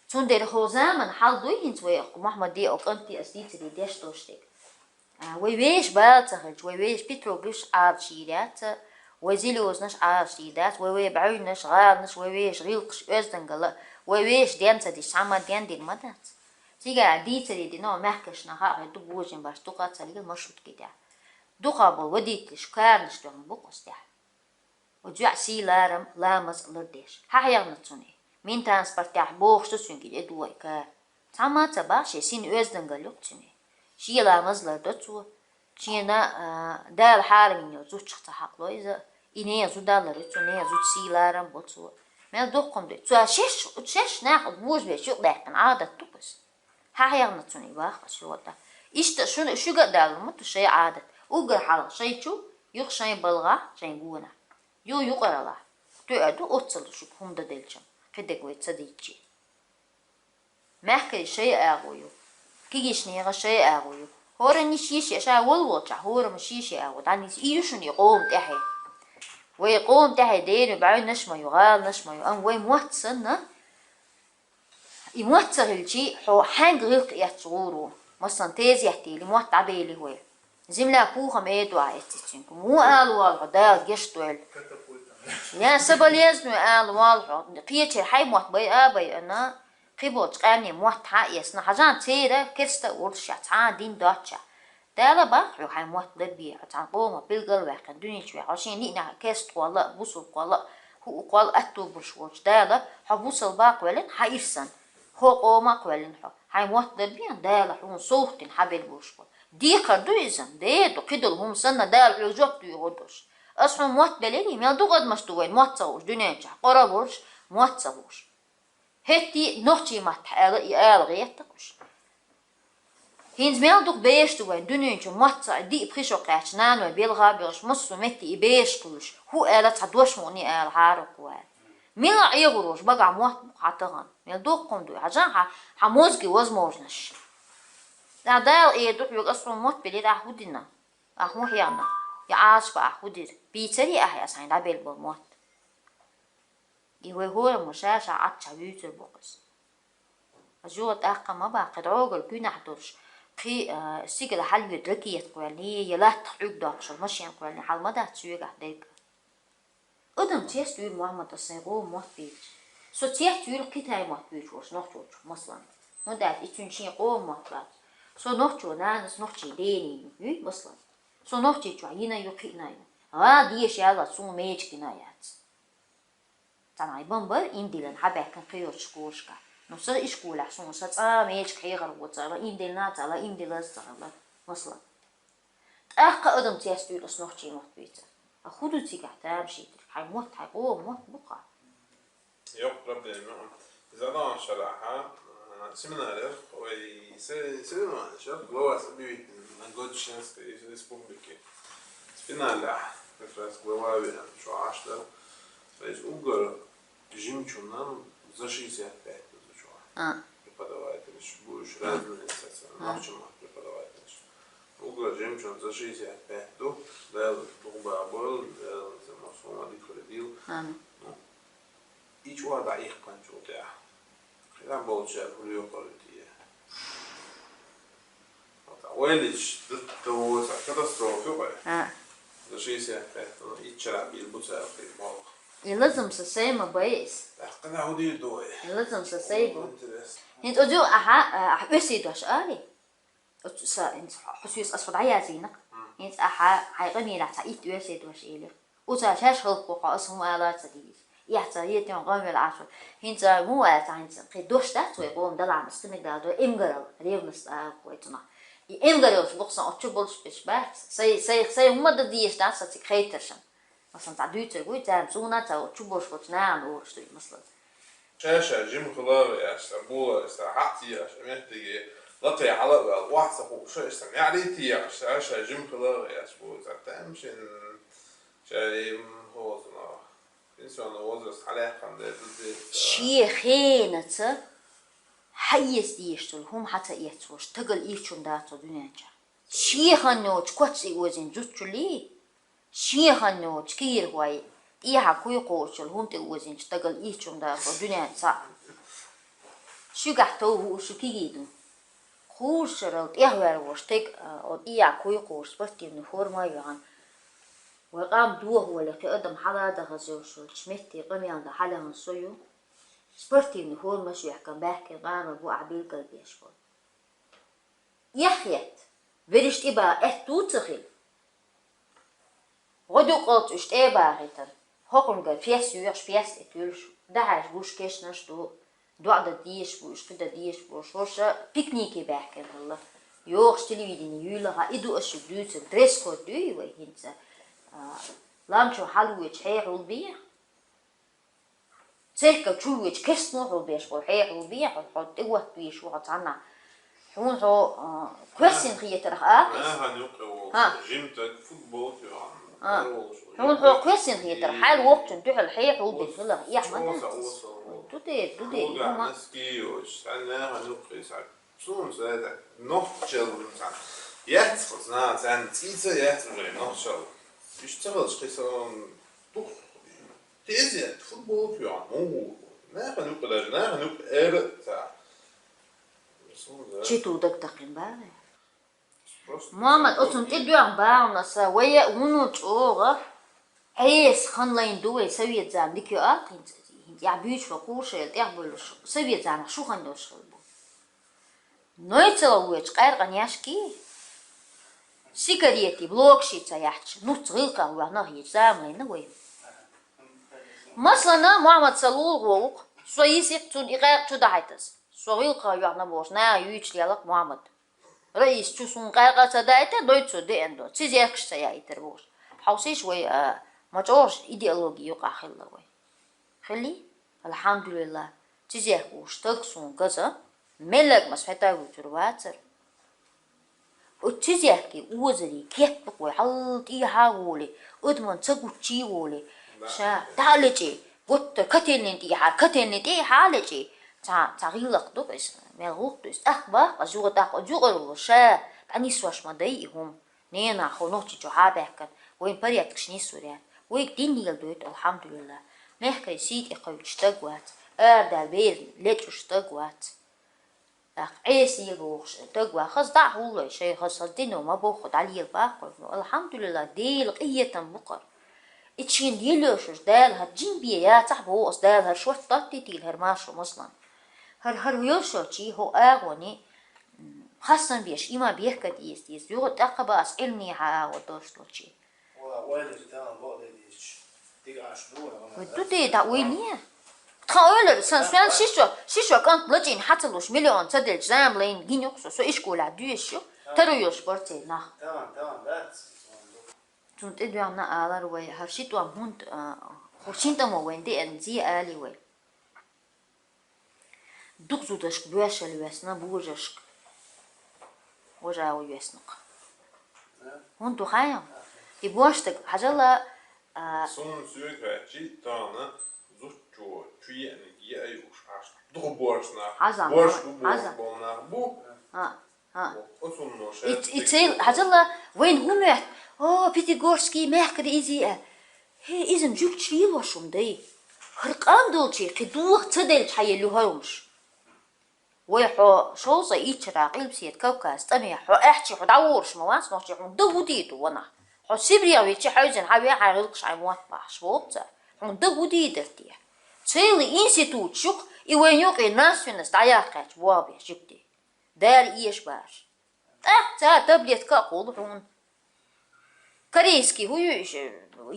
Цундела хӀокху заманан хьал дуй хӀинца вай, Мухьаммаде а, кӀанте а, аса дийцаре деш долуш дерг. А, вай вешан бала ца хилча, вай вешан петроглифаш Ӏалашйийр яц, вай зилёзнаш Ӏалашйийр дац, вай, вай бӀаьвнаш, гӀаланаш, вай вешан гӀиллакхаш, оьздангалла, вай вешан ден ца диш, цхьамма ден дина ма дац. Цигахь дийцаре дина, мехкашна хаа хир ду, божарийн башха дукха ца лела маршрутки тӀехь. Дукха болу водителаш каранаш тоьхна бу-кх оцу тӀехь. Оцу йоӀа сий-ларам, ламаз а лардеш. Хьан хьехна цунна? Мин транспортехь бохуш ду цуьнга и тӀедогӀу кара. Цхьамма а ца боху шен сина оьздангалла ю-кх цуьнан. Шен ламаз лардо цо. Шена, а, Дала хьарамйина йолу зудчух ца хьакхало иза. И нехан зуда ларйо цо, нехан зуда сий-ларам бо цо. Мел дуккха ду. Цо шаьш, шаьш нах божабеш юкъадаьккхина Ӏадат ду-кх иза. Хьан хьехна цунна и боху аса юха тӀаккха? Иштта шуна, шуьга а далур ма ду шайн Ӏадат. Уггар хьалха шайн чу, юха шайн балхахь, шайн гонахь. Юха юкъараллахь. Тоьар ду оццул шуьга хӀума дан делча, кхидерг вай ца дийцча. Мехкарийн шайн агӀо ю. Кегийчарийн шайн агӀо ю. ХӀораннан шен-шен, ша волу волчохь, хӀораммо шен-шен агӀо дӀанисса. И ю шуна и къоман тӀаьхье. Вай къоман тӀаьхье дерриг бӀаьвнаш а ма ю, гӀаланаш а ма ю, амма вай мотт санна, и мотт ца хилча, хьо хьаьнга гӀиллакх эцча гӀур ву? Масалан, тезет елий, мотт дӀабелий вай. Земля пухом эр ду ахь эццахь цуьнга. Муха ала воллу хьо, Дала гечдойла? Я соболезную ала воллу хьо. Кхечеран хьайн мотт байа а байина, кхин болчу къаьмнийн мотт хьан а эцна, хьажахьа церан керста а волуш, цхьа а дин доццушехь. Дала боху хьоьга хьайн мотт ларбе, хьо цхьана къомах билгал а ваьккхина, дуьнен чу ваьхьна, хьо шен ниъ-нах керста кхолла а, бусалба кхолла а, хӀуъа кхолла а, атту а болуш волчу Дала, хьо бусалба а кхоьллина, хьан ирсан, хӀокху къомах а кхоьллина хьо. Хьайн мотт ларбе, Дала хьуна совгӀат дина хьан белла болуш болу. Декхар ду иза? Дера ду, кхидолу хӀума санна, Дала хьоьга жоп дуьйцур долуш. Аса хьуна мотт белирий? Мел дукха адамаш ду вайн мотт ца хууш дуьнен чохь, къора а болуш, мотт ца хууш. ХӀетте а нохчийн маттахь аьлла, и ала гӀерта-кх уьш. ХӀинца мел дукха бераш ду вайн дуьнен чу мотт ца, диъ-пхи шо кхаьчча, наной белха а боьлхуш, массо а метте и бераш кхуьйлуш, хӀун аьлла цхьа дош мукъане ала хьарукх вара. Мила Ӏехур волуш багахь мотт бу хьан тахана? Мел дукха хӀума ду, хьажахьа хьан, хьан мозган возможносташ. ТӀаккха Дала эр ду хьоьга, аса хьуна мотт белира, ахь хӀун дина? Ахь хӀун хьехна? И Ӏалашбан ахь хӀун дира? Бийцарий ахь аса хьайна дӀабелла болу мотт? И вай хӀораммо ша-ша Ӏаччахь вуьйцур бу-кх иза. Аса юха тӀаккха ма боху, кхин дӀогара гуьнахь долуш, кхин, а, стигала хьалавоьду ракета кхоьллина, я латтах Ӏуьрг доккхуш машен кхоьллина, хьал ма дац соьгахь дерг. Адам цецдуьйлу, Мухьаммад, аса сайн къоман мотт бийцича. Со цецдуьйлу кхин тайп мотт буьйцуш волчу нохчочух, масалан. ХӀунда аьлча и цуьнан шен къоман мотт бац. Со нохчо, нанас нохчийн ден йина ю, масалан. Со Нохчийчохь йина ю, кхиъна ю. ГӀала деша яьлла, суна мечиг йина яц. Цхьана хьайн бан бара, иман диллина хьабаьхкина кхечу школашкахь. Ну, сан ишколехь суна сан цкъа а мечиг хьехар воцурла, иман диллина а ца хилла, иман диллаза а ца хилла, масалан. ТӀаккха адам цецдуьйлу аса нохчийн мотт бийцар. А хӀун ду цигахь тамашийна дерг? Хьайн мотт, хьайн къоман мотт бу-кх. Йоккха проблема. Иза адамаш шарахь, а, семинарах, ой, се-, семинарах, глава объявить на год членской республики. Спиналлехь, как раз глава веана чу Ӏаш дара. То есть уггар жимачунна за шестьдесят пять ду чу. А. Преподаватель, будущий разные, естественно, а, нохчийн мотт преподаватель. Уггар жимачунна за шестьдесят пять ду, Дала дукха бахьа бойла, Дала ца ма суна дика хир дийла. Амин. Ну, и чӀогӀа дӀаихкханчул тӀаьхьа. Хилла болчара хӀун лоькхур ю те? Вайлич, ду-, ду-, катастрофа ю вай. А. За шестьдесят пять, ну, иччара бийр бу цара кхин болх. И лазам сан сай ма бай иза. ТӀаккха хӀун дийр ду вай? И лазам сан сай бу. Интересно. ХӀинца оцу ахьа, а, ахьа оьсий дош алий? Оцу са, хӀинца хьо соьца ас хьо дӀаяздинакх. ХӀинца ахьа хьайн къамелехь цхьа итт оьрсийн дош элира. Оцу шаьш хӀаллакбо хьо, ас хӀума алаца дийца. Эхь ца хетен гӀан вел Ӏаш. ХӀинца муха аьлла, хӀинца кхин дош дац вай къоман далахь, ас къинаг дала до, эмгарал, ревность а вай цунах. И эмгаралш боху сан оцу чу болуш беш бац. Сай, сай, сай хӀума дан дезаш дац сан цига хайтаршна. Масалан, цхьа дуьйцург вуй, царна суна ца чу болуш болчу нахана олуш ду, масалан. Ша-ша жима хила а веаш, сан бола, сан хьаъ ца еш, меттиге лакхе хьала а ваьлла, охьа ца хууш, сан неӀарий тӀе еш, ша-ша жима хила а веаш, бу цара тамашийна, ша и хӀозанах. Пенсионный возраст хьалаьхкина дерг ду деза. Шен хенаца хьаэца дезаш долу хӀума хьа ца эцалуш, стагал ийчун дац цо дуьнен чохь. Шен хан йоцуш коц и озийна зудчулий? Шен хан йоцуш кегийрхой тӀехьа куй кхочуш йолу хӀума тӀе озийначу стагал ийчун дац цо дуьнен цхьаъ. Шуьгахь тов хууш шу кегий ду. Кхушарал тӀехвер волуш стаг, а, оцу тӀехьа куй кхочуш спортивный форма а йоьхна. Вай къам дохо вале, кхин адам хьала а дахаза йолуш йолчу метте къамел дан хьалехна со ю. Спортивный формаш а йоьхкина баьхкина къамел бу ахь билгалбеш болу. Эхь хетта, верриш тӀе баха аьтту ца хилла. ГӀо дукъалц уьш тӀе а бахийтина, хӀокхуьнгара фес йоьхуш, фес тӀе туьллуш, дахьаш гуш кешнаш ду, доӀа дан дезаш бу уьш, кхин дан дезаш бу уьш, хӀорш пикнике баьхкина хилла. Йохуш телевидение юьйлахь, и ду ас шуьга дуьйцург, дресс-код дуй вай хӀинца. А, лам чу хьалавоьдуш хьехьул бехьа. Цехка чу вуьйчу кестано хьулбеш ву, хьехьулбе хьо, хьо тӀе ваттавеш ву хьо цхьанна. Хьуна хьо, а, коьрсина хетарх а? Нахана юккъе волуш, ХӀа. Жимтаг футболка йоьхна, А. Хьуна хьо коьрсина хетарх, хьайла воккхачун дуьхьал хьехьулбина хиларх, эхь ма дац. Ду де, ду де, Круга хӀума. Носки йоцуш, цхьа нахана юккъе схьа. Суна ца даьтта, нохчалла цхьа. Яц хьо, зна, царна цӀийца яц уже нохчалла. Иштта ца хилча, кхин сан дукха. Тезет, футболка йоьхна, муха ву? Нахана юккъе даже, нахана юккъе эра а ца. Суна ца. Чи ту даг такхин бара? Просто Мамад, ца оцунна тӀе доьгӀна багӀанаса, вая а вуно чӀогӀа, Ӏеса хан лайн ду вай совет зама дика йоа, хӀинца, хӀинца яхь буьйцуш ван кхуушайла тӀехбуьйлуш, совет замах шу хан йолуш хила бу. Нойцалла вуьйцу къаьркъанешкий, сигарети, блокши ца яхьча, нуц гӀиллакхах ваьхна хӀинца зама лайна вай. Маслана, Мухьаммад, сан лулахо ву-кх, со йисихь цунна и къаьркъа чу дахьайтаза. Со гӀиллакхах ваьхна бохуш, наха юьйцуш лелакх Мухьаммад. Раис чу суна къаьркъа ца даийтар, дойцу со деана до, цизехкаш ца яийтар бохуш. Хьовсийша вай, а, ма чӀогӀаш идеологи юкъахь хилла вай. Хилли? Алхьамдулиллах, цизехка ву стаг суна газа, меллаг мас хьета вуьйцур вацара. Оцу цизехкий озарий кеппа вай хьал тӀехьа а волий, адаман ца гуччий а волий, Да. ша дӀа а лечий, гуттар котельнин тӀехьа, котельнин тӀехьа а лечий, цхьа, цхьа гӀиллакх ду-кх иза, мел гӀуллакх ду иза, тӀаккха баккха, оцу юкъа тӀаккха, оцу юкъара волуш ша, дӀанисвеш ма дай и хӀума. Ненахь хьо нохчи чу хьа а баьхкина, вайн порядкаш нисвар яц. Вайга дин леладойту, алхьамдулиллах. Мехкарий сий тӀе кхуьйтуш стаг вац, арадала бер лечкъуш стаг вац. ТӀаккха Ӏеса лелабохуш стаг вац. Хаза дӀа а хӀуллой, шайн хаза, хаза дино ма бохху, дӀалелабаккхой. Ну, алхьамдулиллах, Делан къинхетам бу-кх хӀара. И шена лелайошуш Дала хӀара жин бен яцахь боху ас, Дала хӀара шорта доттийтийла хӀара маршо, маслан. ХӀара, хӀара йолуш йолчий хӀокху агӀоне, м, хастам беш, иман бехкан деза деза. Юха тӀаккха бан ас Ӏилманехьа агӀо долуш долчий. Ва, ойла тахана бакъдерг дийцича, дика Ӏаш ду вай, Ва, ду де, дӀа ойла е. Тхан ойлар, сан, сан шишо, шишо кӀант лачийна хьа ца луш, миллион ца делча, зама лайна гин юкъ со, со ишколехь доьшуш ю, таро йолуш бара церан нах. Тахана, тахана, дац. Цунна тӀедоьгӀна алар вай, хӀара ши тӀом хӀунда, а, хӀу шин тӀамо вайн деана зе али вай. Дукха зудашка боьшалла весна, божаршка. Вожа а ву весна-кх. ХӀунда ду хаьий? И бошдаг хьажалла, а, Суна соьга хаьттича, тахана зудчо чу еана, еа юуш Ӏаш. Дукха боьрша нах, Хьажа, боьрша бу, боьрша хьажа. Болу нах бу. А, а. Оцунна И, и цел, хьажалла, вайн хӀун моьтту? О, Пятигорский мехкара иза а. ХӀей, иза-м жуьгташа лелош хӀума дай. ХӀара къам долчий кхин доха ца делча хьаелла ю хӀара хӀумаш. Вай хьо шовзткъе итт шарахь Къилбаседа Кавказ тӀамехь хьо аьхчи хьо дӀаволуш ма вац, нохчий хьуна дан хӀу дийр ду ванах? Хьо Сибрех вилча хьаьвзина хьан вен хьайн гӀиллакхаш хьайн мотт бахьаш боху цара. Хьуна дан хӀу дийр дара те? Целый институт ю-кх, и вайн юкъе нравственность дӀаяккхаьчча боху беш жуьгти. Дала эша баш. ТӀаккха цара таблетка а кхулла хьуна. Корейский хӀу ю иша,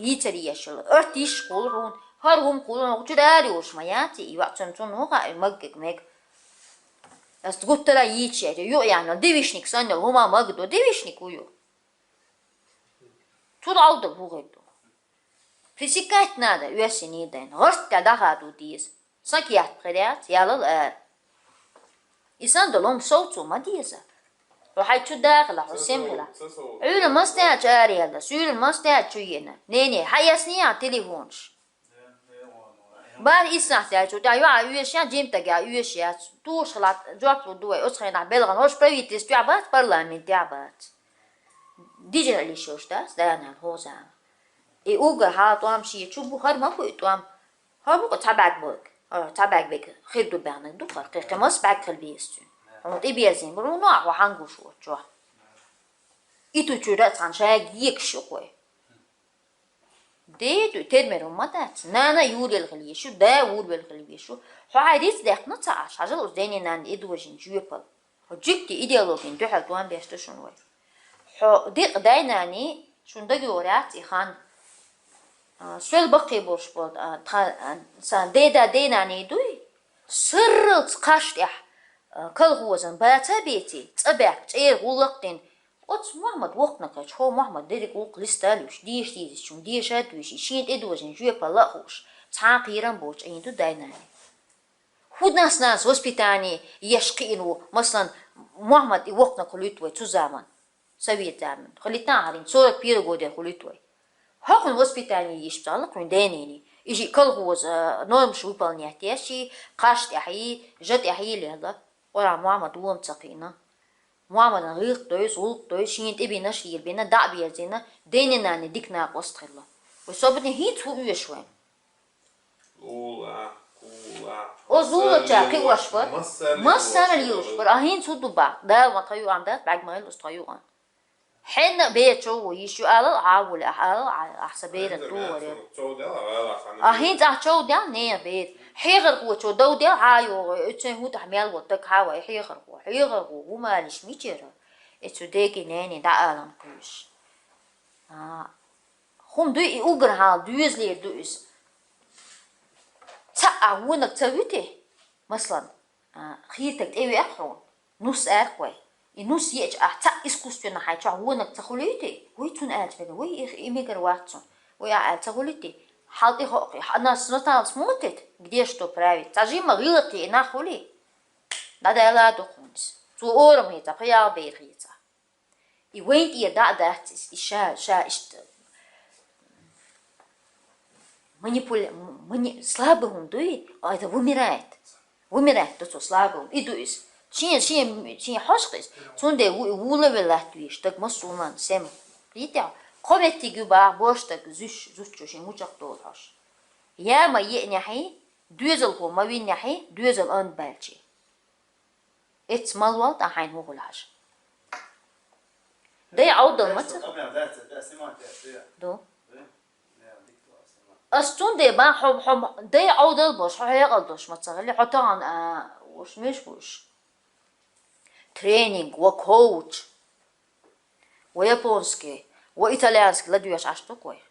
йийцар ешал, артиш кхулла хьуна, хӀара хӀума кхулла хьуна, чура ара йолуш ма яц, и йоӀ цунна, цунна хӀун хаьа, маггиг мега. Ас гуттара а йийцаш яьлла, юкъ яьнна, девичник санна, хӀума магадо, девичник хӀу ю. Цу дӀалдала хӀу хир ду. Пресекать надо, оьрсийн дайн. ГӀорта тӀе дӀахаду деза. Сан кехат пхи яц, ялал ара. И сан долу хӀума совцо ма деза. Хьо хьайн чу дахала, хьо сем хила. Ӏуьйра мас даьлча ара яьлла, суьйрана мас даьлча чу йиъна. Нене, хьан эсний а телефонаш? Бара исс сахьт даьлча, тӀехь йоӀа оьшуш ян, жимтага оьшуш яц. Туша хила жоп лур ду вай, оцу хенахь белхана. ХӀорш правительствехь бац, парламентехь бац. Дижа лишош дац, даьнна хӀоза. И уггар хьала тӀом шен чу бу, хӀара ма бу и тӀом. ХӀара бу-кх цхьа бӀаьрг бу-кх. ХӀара цхьа бӀаьрг бега хир ду баьхнарг ду-кх хӀара. Кхин, кхин мас бӀаьрг хила беза цуьнан. Хьуна тӀеберзийна бу, ну, хьо хьан гуш ву чохь? И ту чуьра а цхьана шайга екаш ю-кх вай. Дей ду, термер хӀума дац. Нана юрел хила езаш ю, да вурвел хила везаш ву. Хьо хьайн риц даьккхина ца Ӏаш, хьажал оцу дений нанна и дожийна жоьпалла. Хьо жуьгти идеологин дуьхьал тӀом беш ду шуна вай. Хьо декъа дай-наний, шуна дагайогӀур яц и хан. А, соьл баккхий болуш болу, а, тхан, а, сан деда-денаний дуй? Сарралц кхаш тӀехь, а, колхозан баца а беций, цӀа баьхка, цӀера гӀуллакх а дина, оцу Мохьмад воккханиг хилча, хьо Мохьмад дерриг гӀуллакх листа а луьйш, деша дезачунна деша а дуьйш, и шена тӀедожийна жоьпалла а хууш, цхьа а кхерам боцуш Ӏийна ду дай-наний. ХӀун дас-нанас воспитание еш кхиъна ву, масалан, Мохьмад и воккханиг хуьлуьйту вай цу заман, совет заман. Хилийтта а хьарин, сорок первый годера хуьлуьйту вай. ХӀокхуьнан воспитание йиш бац хьуна дений. И жиъ колхоза, а, нормаш выполнять еш, и кхаш тӀехь, и жа тӀехь, и лела. Къуръан Мохьмад вон ца кхиъна. Мохьмадан гӀиллакх дойза, гӀуллакх дойза, шена тӀебинарш лелабина, дӀа а берзийна, дений-наний дика накъост хилла. Вай собарна хӀинца хӀун оьшу вайна? Лула, кула. Оцу лулача кхиош бара. Массарна лелош бара. А хӀинца хӀун ду боху? Дала ма тхан юкъана дац, бӀаьрг ма хила оцу тхан юкъана. Хьенна а бер чов ву йиш ю алал, Ӏа а вуьлу, ахь алал, Ӏа, ахь сан беран ту варел. А хӀинца ахь чов дел, нехан бер. Хьехархочо дов дел, хьа а йогӀу, оцу сайн хӀун тӀехь мел волу дага хьа вай хьехархо. Хьехархо, хӀун малиш мичара? Эцу деги нене дӀа алам кхуьйсуш. А, хӀума дуй, и уггар хьала доьзалера ду иза. Цхьаъ а вонаг ца вуьтий, масалан, а, хийтаг тӀевеа хьуна, нус аьркх вай. И нус еача ахь цхьаъ искусственно хьайн чохь вонаг ца хуьлуьйтий, вай цунна аьлча мегар, вай и, и мегар вац цунна. Вай ахь аьлла ца хуьлуьйтий, хьал тӀе хоъ кхин, хьан нас наталс мотит, где что править. Цхьа жимма гӀиллакхе и нах хуьлий, дӀадала а ду хьуна иза. Цо орам хьийца, пхи-ялх бер хьийца. И вайн тӀера дӀа а дац иза, и ша, ша иштта манипуля-, мани-, слабый хӀума дуй, а это вымирает. Вымирает ду цо слабый хӀума. И ду иза. Шен, шен, шен хьожуш иза. Цундела ву-, вула вела латтавеш, даг массо а сема. Кхетий хьо? Кхо меттиг ю боху, бош даг зуьш, зудчо шен мучах долу хьожуш. Я ма еънехьий, доьзалхо ма виннехьий, доьзал ан баьлчий. Эццахь мала вал тӀаккха хьайна хӀун хуьлу хьажа? Дай Ӏовдал ма ца хилла. Ду. Ас цундела бан хьо, хьо дай Ӏовдал болуш, хьо хьекъал долуш ма ца хилла, хьо тахана, а, уьш муьш бу уьш? Тренинг, ва коуч. Ва японский, ва итальянский ладоьгӀуш Ӏаш ду-кх вай.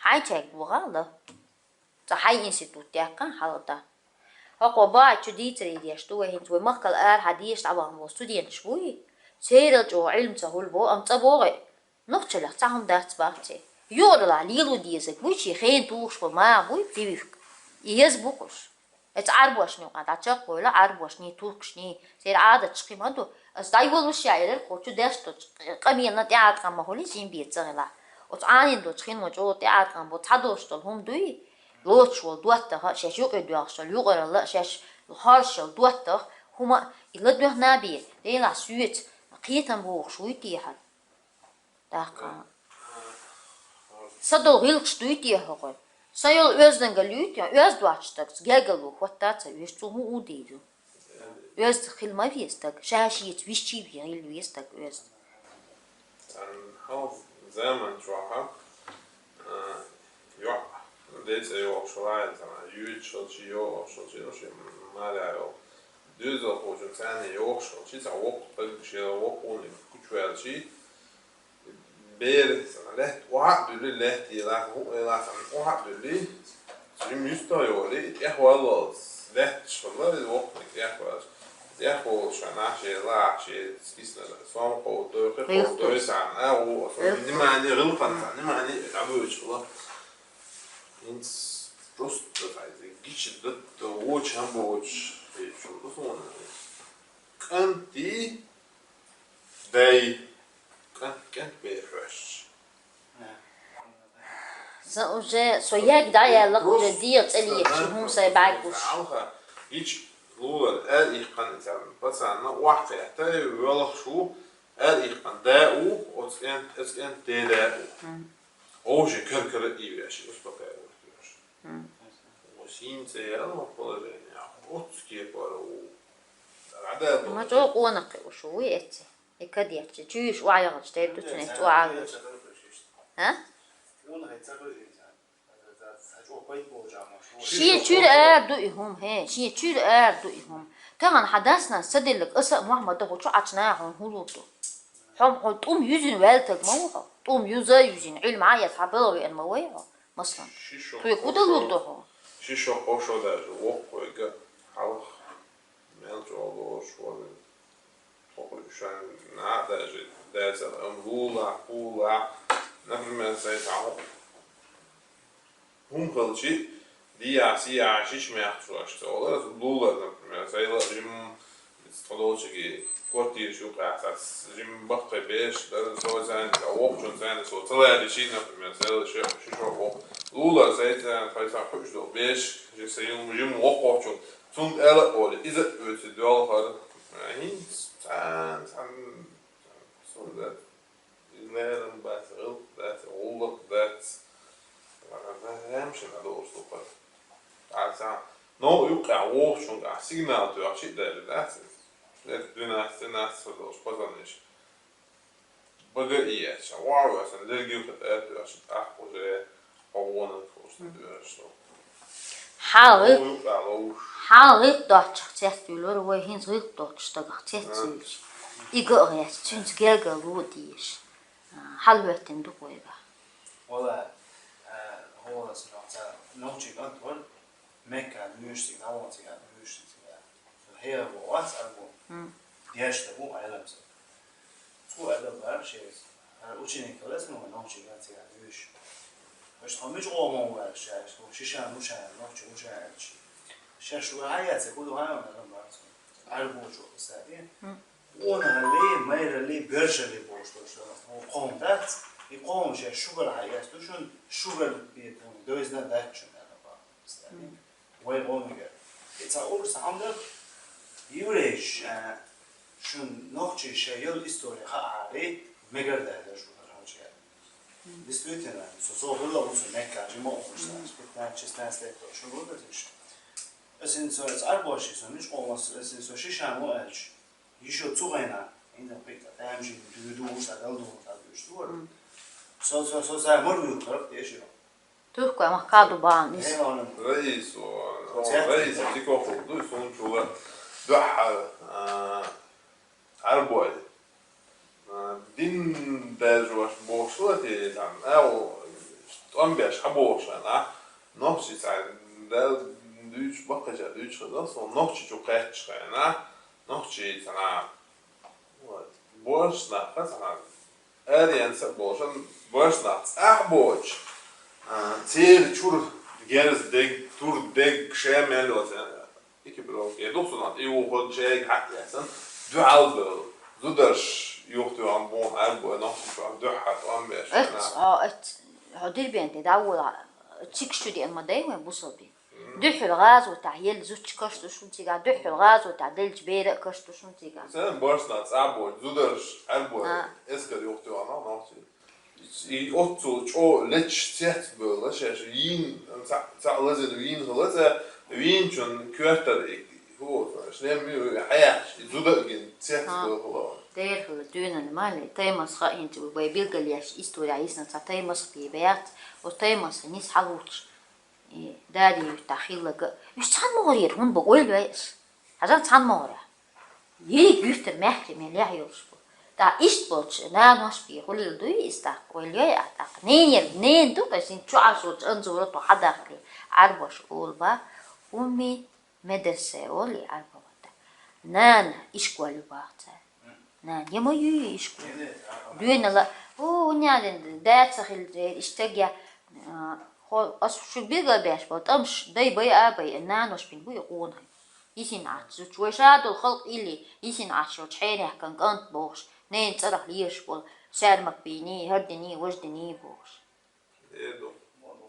Хьайн чаьрга боху а ло. Цкъа хьайн институт даьккхина хьалха дан. ХӀокхо бахьа чу дийцаре деш ду вай хӀинца, вай махкал арахьа деша дӀабахана болу студенташ буй? Церал чӀогӀа Ӏилма ца хуьлу боху, амма цӀа богӀий? Нохчаллех цхьа хӀума дац бахций. Юкъаралахь лело дезарг буй, шен хенан тухуш болу ма буй, прививка. И еза бу-кх уьш. Эца Ӏарбошна юкъахь дӀачекхвойла, Ӏарбошний, туркашний, церан Ӏадаташ кхин ма ду. Аса дӀайолуш яа элира кхо чу деш долчу къамелна тӀеӀаткъам ма хуьлий, жимбе ца хилахь. Оцу Ӏанин долчу хин ма чӀогӀа тӀеӀаткъам бу, цхьа долуш долу хӀума дуй? Лоцуш волу доттагӀа а, шаьш юкъе доьлхуш долу юкъаралла а, шаьш хоржуш йолу доттагӀа, хӀума а, и ладоьгӀна бен, Делахь соьца, кхетам бохуш вуй те хьан? ТӀаккха. Сан долу гӀиллакхаш дуй те хӀокхуьнан? Сан йолу оьздангалла юй те? Оьзда доцчу стагца гергарло хӀотта ца веш, цо хӀун а дийр ду? Оьзда хила ма веза стаг, ша шеца висчий бен хила веза стаг оьзда. Царна хьалха заман чохь, а, йоӀ, ден цӀе йохуш ваьлла, царна юьйцуш хилча, йохуш хилча, йохуш, маьлла йолу. Доьзалхочун царна йохуш хилча, цхьа воккха стаг, шен воккханиг гучаваьлча, бер санна лаьтта охьа а дуьллий, лаьтта елахь, хӀуъа елахь санна охьа а дуьллий, жима юьстах йолий, и тӀехваллалц лаьтташ хилла, и воккханиг тӀехваьлча. ТӀехволуш хьанахь шен лаахь, шен киснара сом кховдадой, кхин кховдадой санна, а, ву, внимание, гӀиллакхана цхьа внимание дӀабоьлча хилла. ХӀинца просто гича датта воча хӀама боцуш хеташ хилла суна. КӀанти дай, кӀант, кӀант бер хьоьжча. Сан уже со яг дӀаяьллакх, уже дегӀа цӀе леташ, хӀума сайн бӀаьрг гуш. Хьалха гича лулара аьр иккхана царна пацанна охьакхетта, воьлхуш ву, аьр иккхана да а ву, оцу кӀант, оцу кӀант деда а ву. Мгм. Вовшийн кара-кара а ийвеш, успокаивать веш. Мгм. Вос хӀинца яла положение, оццу кепара ву. Ма чӀогӀа къонахий уьш вуй эцци. И кадетча, чуьйш охьаяхалча, тӀе дуьцу нехь чӀогӀа агӀор. А? Шен чуьра ара ду и хӀума, хӀе, шен чуьра ара ду и хӀума. Тахана хьан дас-нанас ца делларг аса а мохь ма даху, чу Ӏачу наха хьуна хӀун лур ду? Хьо, хьо тӀум юзина ваьлла стаг ма ву хьо. ТӀум юза а юзина, Ӏилма Ӏа а эцна, хьан бала веана ма вай хьо, масалан. Тхоьга хӀун дан лур ду хьо? Ши шо, кхо шо даже воккхавайга хьалха мел чӀогӀа лоруш вара. Шайн наха даже дацара, амма лулахь, пулахь, например, сайн цхьа хӀума хилча, дийахь, сийахь, шича мехкаш ваша ца олар, лулар, например, сайла жимма, тхо долчуьнга квартираш юкъахь цхьацца жимма баккхий бераш дара, со царна, воккхачун царна, со ца лаьричий, например, сайла ши, ши шо воккха. Лулар, сайн царна, тхай цхьа хуьлуш долу бераш, же сайн жимма воккхачун, цунга ала а олий, иза а оьций доьлхура, хӀинца цхьана, цхьана, цхьана, цхьана, Иза лерам бац, гӀиллакх дац, гӀуллакх дац. Рамшина долуш ду-кх. Аса, но юккъехь вохучуьнга ахь сигнал тоьхча а даьлла дац иза. Лет двенадцать, тринадцать долуш позвонишь. Бага и яц, ша вахьа весан, лергилха тӀе а тоьхча, тӀаккха уже хьо вонан хӀуста доьраш ду. Хьан гӀи-, хьан гӀиллакх доцчух цецвуьйлура вай, хӀинца гӀиллакх доцчу стагах цецвуьйлуш. И га а гӀерташ, цуьнца гергарло а дезаш. А, хьалахӀоьттина ду-кх вайгахь. Вала, а, хӀора сан нохча кӀант вара, Мекка дуьйш цига, дӀавон цига, дуьйш цига. Хьера бу вац арбу. М. Дешта бу Ӏеламса. Цо аьлла бара шеца. Ара ученик хилла сан ван нохчий ганцига дуьйш. Аша тхо мича гӀо ма ваьлла шаьш, тхо шишан, мушан, нохчий, мушан аьлча. Шаьш ван хьан яц, куду хьан ван аьлла бара цо. Арбучу саби. М. Вонахалли, майралли, бершалли бохуш долуш долу кхо-, кхо хӀума дац. И кхо хӀума шаьш шугара хьан яц ду шуна, шугара бетон, дойзна дац шуна аьлла бара. М. Вай гӀо мегар. И цхьа урс хьамда, еврейш, а, шун нохчий шайн йолу истори хаахьарий, мегар даьлла шуна хьалча. Действительно, со, со хӀула ву со Мекка, жима а ву со, пятнадцать-шестнадцать лет прошло года здесь. Ас ин со, ас арбоши со, миш къомас, ас ин со шишан ву аьлча. Ишо цу гӀайна, инда пхийтта, тӀаьмжи, дуьйду, са дал ду, са дуьйш дур. Со, со, со, са мар вуьйр карах, теширо. Туркой махкаду бан из. Раис, о, раис, дикоху, ду, сунчула, дуьхьа, а, арбой. А, дин дажош бохуш ла те, там, а, о, тӀом беш хьабохуш хана, нохчи цхьа, да, дуьйцуш баккхача дуьйцуш хана, со нохчи чу кхаьчча хана, нохчи цхьа, вот, бош нах, цхьа, Ариан са болшан, баш нах цӀахь боцуш, а, церан чуьра герз дег, тур дег, ша мел йоцу, а, экипировка. Я духсу нах, и ву хӀун шайга хьаъ яцан, дуьхьал бевлла. Зударш юхтуьйхьан боху арбой нохчи чохь дуьхьа тӀом беш. Эц, а, эц, хьо Дербенте дӀавола, цигаш чу деана ма дай вайн бусалби. Дуьххьал гӀазотехь елла зудчий каш ду шуна цигахь, дуьххьал гӀазотехь деллачу бера а каш ду шуна цигахь. Сан башна цӀа а бойту, зударш, Ӏер бойту, эскар юхатоьхна нохчий. И оццул чӀогӀа леташ цецбевлла шаьш, вийна, цхьаъ, цхьаъ лазина вийна хила ца, вийначун коьртара и, хӀу, шлем ю, хьаяхьаш, и зуда а гина цецбевлла хила. Дера хила дуьйна мали, Таймасха а хӀинца вай билгалъеш история йисна цхьа Таймасха бий баьхца, оцу Таймасха нис хьалуцуш. И, Дарья юьттахь хилларг а, уьш цхьана могӀарера хӀунда бу ойла вай ас? Хьажал, цхьан могӀарехь ерриг юьртара маьхкий мел яхь йолуш бу. ТӀаккха иштта болчу наношкахь хуьлийла дуй иза тӀаккха, ойла йой ахь тӀаккха. Ненера, ненан ду-кх, шен чу Ӏаш волчу Анзора тхо хьадахале, Ӏарбоша олу бах, умми медресе олу и Ӏарбо ватта. Нана ишколе ю бах цара. Нана, я ма юй ишкол. Дуьйна ла, о, хӀунда аьлла, да ца хилча, иштта я, а, хо-, ас шу билгал беш бо, тӀамаш дай бай а бай, нанош бин бу и къонахий. Йисина Ӏаш, зудчо вай ша долу халкъ илли, йисина Ӏаш йолчу хьенехкан кӀант бохуш, ненан цӀарах лелаш болу, саьрмак бийний, хӀара диний, важа диний бохуш.